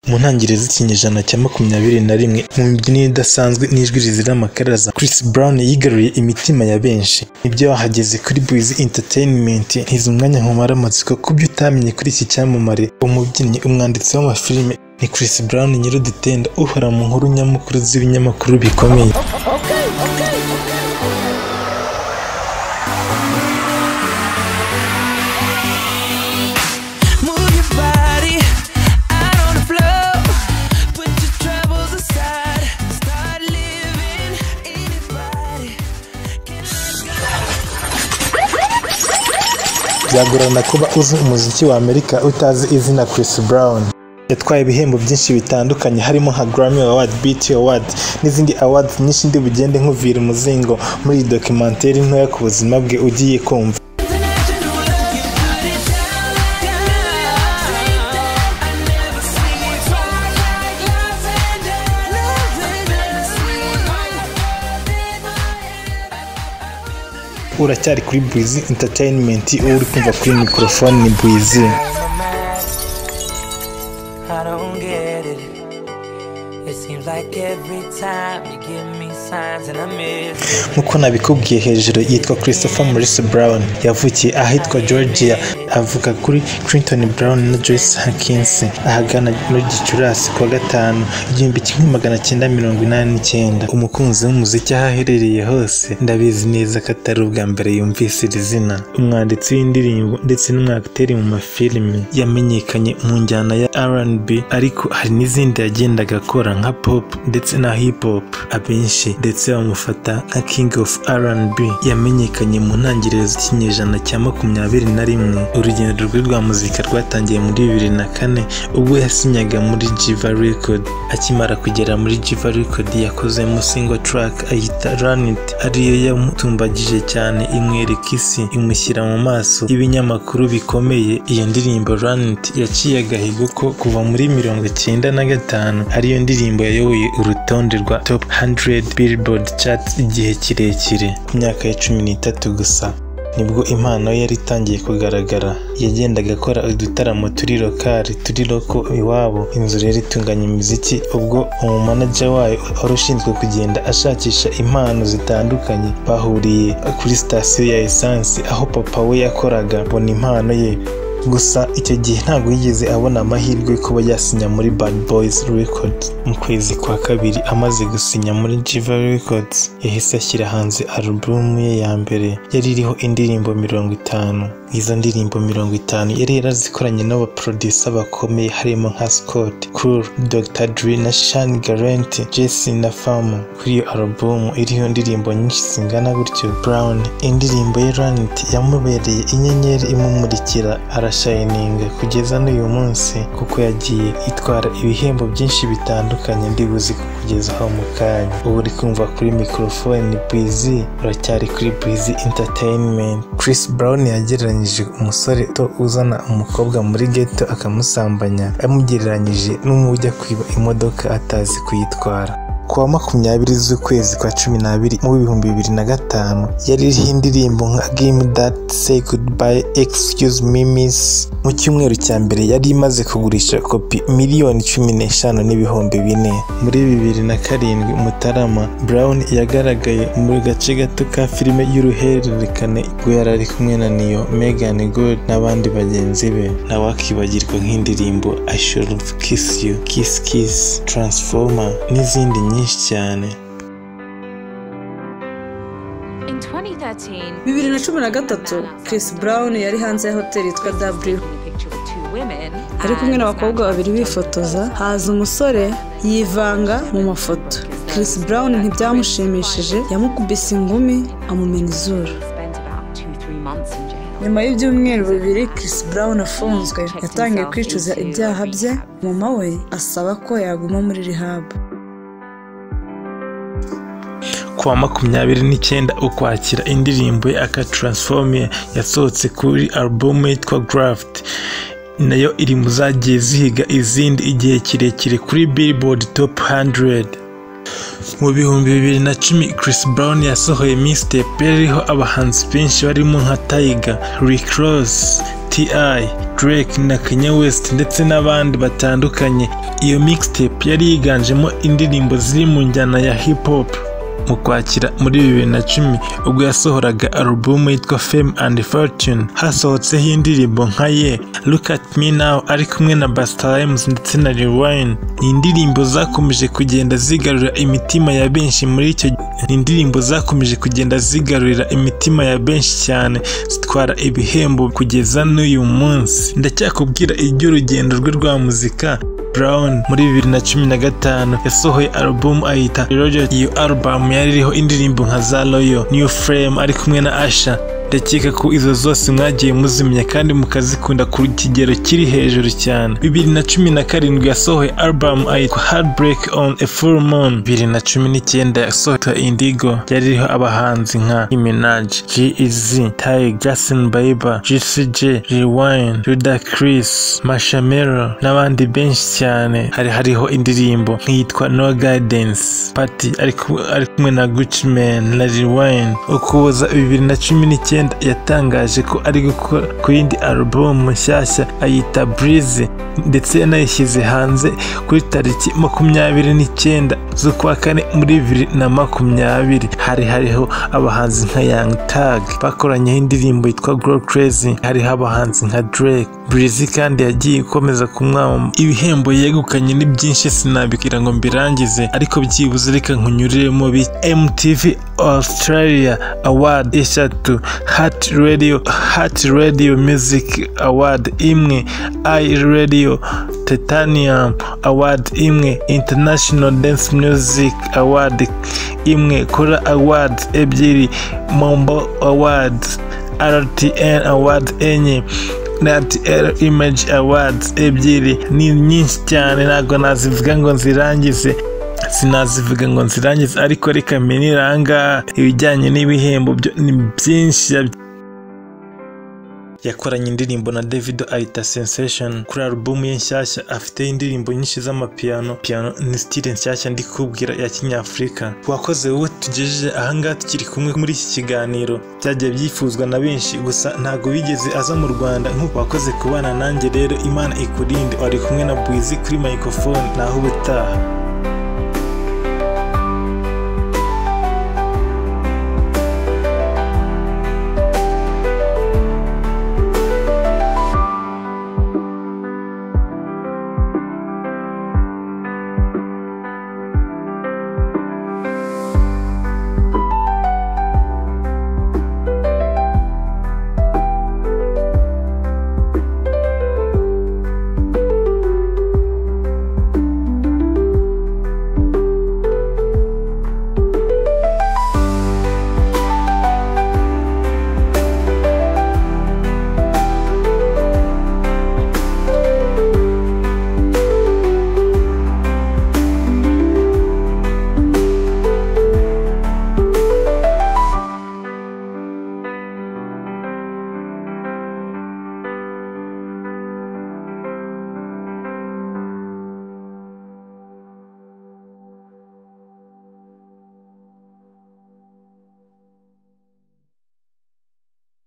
Mu ntangiriro z'ikinyejana cya 21, mu mibyinire idasanzwe n'ijwi rizira amakaraza, Chris Brown yigaruriye imitima ya benshi. Nibyo, wahageze kuri Breezy Entertainment. Ntiza umwanya nkumara amatsiko ku byo utamenye kuri iki cyamamare, umubyinnyi, umwanditsi w'amafilime. Ni Chris Brown nyir'udutenda, uhora mu nkuru nyamukuru z'ibinyamakuru bikomeye. Move your body out on the floor. Put your troubles aside. Start living. Anybody can Byagorana kuba uzi umuziki wa Amerika utazi izina Chris Brown. Yatwaye ibihembo byinshi bitandukanye, harimo nka Grammy Award, BET Award n'izindi awards nyinshi. Ndi bugende nkuvira umuzingo muri iyi documentary ntoya ku buzima bwe ugiye kumva. International love. You put it down like a million. I never seen it twice like lavender. Lavender. Uracyari kuri Breezy Entertainment, uwo uri kumva kuri microphone ni Breezy. I don't get it. It seems like every time you give me signs and I miss it. Nk'uko nabikubwiye hejuru, yitwa Christopher Maurice Brown. Yavukiye ahitwa Georgia, avuka kuri Clinton Brown na Joyce Hankins, ahagana muri Gicurasi kuwa gatanu, 1989. Umukunzi w'umuziki aho aherereye hose, ndabizi neza ko atari ubwa mbere yumvise iri zina. Umwanditsi w'indirimbo ndetse n'umwakiteri mu mafilime, yamenyekanye mu njyana ya R&B, ariko hari n'izindi yagendaga akora nka pop ndetse na hip hop. Abenshi ndetse bamufata nka King of R&B. Yamenyekanye mu ntangiriro z'ikinyejana cya 21. Urugendo rwe rwa muzika rwatangiye muri 2004, ubwo yasinyaga muri Jiva Record. Akimara kugera muri Jiva Record, yakozemo single track ayita Run It, ariyo yamutumbagije cyane, imwereka isi, imushyira mu maso y'ibinyamakuru bikomeye. Iyo ndirimbo Run It yaciye agahigo ko kuva muri 95 ariyo ndirimbo yayoboye urutonde rwa Top 100 Billboard Charts igihe kirekire. Ku myaka ya 13 gusa nibwo impano ye yari itangiye kugaragara. Yagendaga akora udutaramo turi local, turi local iwabo. Inzu rero itunganya imiziki, ubwo umumanager wayo wari ushinzwe kugenda ashakisha impano zitandukanye, bahuriye kuri sitasiyo ya esansi aho papa we yakoraga, abona impano ye. Gusa icyo gihe ntabwo yigeze abona amahirwe yo kuba yasinya muri Bad Boys Records. Mu kwezi kwa kabiri, amaze gusinya muri Jiva Records, yahise ashyira hanze alubumu ye ya mbere yari iriho indirimbo 50. Izo ndirimbo 50 yari yarazikoranye n'abaproducer bakomeye, harimo nka Scott Cool, Dr. Dre na Sean Garrett, Jesse na Famu. Kuri iyo alubumu iriho indirimbo nyinshi zingana gutyo, Brown indirimbo ye Run It yamubereye inyenyeri imumurikira, arashininga kugeza n'uyu munsi, kuko yagiye itwara ibihembo byinshi bitandukanye ndibuzi kukugezaho mu kanya. Ubu uri kumva kuri microphone ni Breezy, uracyari kuri Breezy Entertainment. Chris Brown yagereranyije umusore to uzana umukobwa muri ghetto akamusambanya, amugereranyije n'umujya kwiba imodoka atazi kuyitwara. Ku wa 20 z'ukwezi kwa 12 mu 2005, yari iriho indirimbo nka Gimme That, Say Goodbye, Excuse Me Miss. Mu cyumweru cya mbere yari imaze kugurisha kopi 15,004,000. Muri 2007 Mutarama, Brown yagaragaye mu gace gato ka filime y'uruhererekane, ubwo yari ari kumwe na Ne-Yo, Megan Good n'abandi bagenzi be. Ntawakibagirwa nk'indirimbo I Should Have Kissed You, Kiss Kiss, Transformer n'izindi nyinshi cyane. In 2013, 2013, Chris Brown yari hanze ya hoteli yitwa W. Ari kumwe n'abakobwa babiri bifotoza, haza umusore yivanga mu mafoto. Chris Brown ntibyamushimishije, yamukubise ingumi amumena izuru. Nyuma y'ibyumweru 2 Chris Brown afunzwe, yatangiye kwicuza ibyaha bye, mama we asaba ko yaguma muri rehab. Ku wa 29 Ukwakira, indirimbo ye aka Transformer yasohotse kuri album yitwa Graft, nayo iri mu zagiye zihiga izindi igihe kirekire kuri Billboard Top 100. Mu 2010, Chris Brown yasohoye mixtape iriho abahanzi benshi barimo nka Tyga, Rick Ross, T.I. Drake na Kanye West ndetse n'abandi batandukanye. Iyo mixtape yari yiganjemo indirimbo ziri mu njyana ya hip hop. Mu Kwakira muri 2010, ubwo yasohoraga alubumu yitwa Fame and Fortune, hasohotseho indirimbo nka ye Look at Me Now ari kumwe na Busta Rhymes ndetse na Lil Wayne. Ni indirimbo zakomeje kugenda zigarurira imitima ya benshi muri icyo, ni indirimbo zakomeje kugenda zigarurira imitima ya benshi cyane, zitwara ibihembo kugeza n'uyu munsi. Ndacyakubwira iby'urugendo rwe rwa muzika. Brown muri 2015 yasohoye album ayita Loyal. Iyo album yari iriho indirimbo nka za Loyal, New Flame ari kumwe na Usher. Ndakeka ko izo zose mwagiye muzimenya kandi mukazikunda ku kigero kiri hejuru cyane. 2017 yasohoye album ayitwa Heartbreak on a Full Moon. 2019 yasohoye Indigo, yari iriho abahanzi nka Minaj, G-Eazy, Tyga, Justin Bieber, GCJ, Lil Wayne, Ludacris, Marshmello n'abandi benshi cyane. Hari hariho indirimbo nk'iyitwa No Guidance Party ari kumwe na Gucci Mane na Lil Wayne. Ukuboza 2019 yatangaje ko ari gukora ku yindi album nshyashya, ayita Breezy, ndetse yanayishyize hanze kuri tariki 29 z'ukwa kane muri 2020. Hari hariho abahanzi nka Young Thug bakoranyeho indirimbo yitwa Go Crazy, hariho abahanzi nka Drake. Breezy kandi yagiye ikomeza kumwamamaza. Ibihembo yegukanye ni byinshi, sinabikira ngo mbirangize, ariko byibuze reka nkunyuriremo bike: MTV Australia Award eshatu, iHeart Radio Music Award imwe, iRadio Titanium Award imwe, International Dance Music Award imwe, Kora Award ebyiri, Mombo Awards, RTN Award enye, RTL Image Awards ebyiri. Ni nyinshi cyane, ntabwo nazivuga ngo nzirangize, sinazivuga ngo nzirangize, ariko reka meniranga ibijyanye n'ibihembo byo ni byinshi. Yakoranye indirimbo na Davido ayita Sensation. Kuri album ye nshyashya afite indirimbo nyinshi z'amapiyano. Piano ni style nshyashya ndi kubwira ya kinyafurika. Wakoze wowe tugejeje ahangaha tukiri kumwe muri iki kiganiro. Byagiye byifuzwa na benshi, gusa ntabwo bigeze aza mu Rwanda. Nk'uko wakoze kubana nanjye rero, Imana ikurinde. Wari kumwe na Bwizi kuri microphone, naho ubutaha.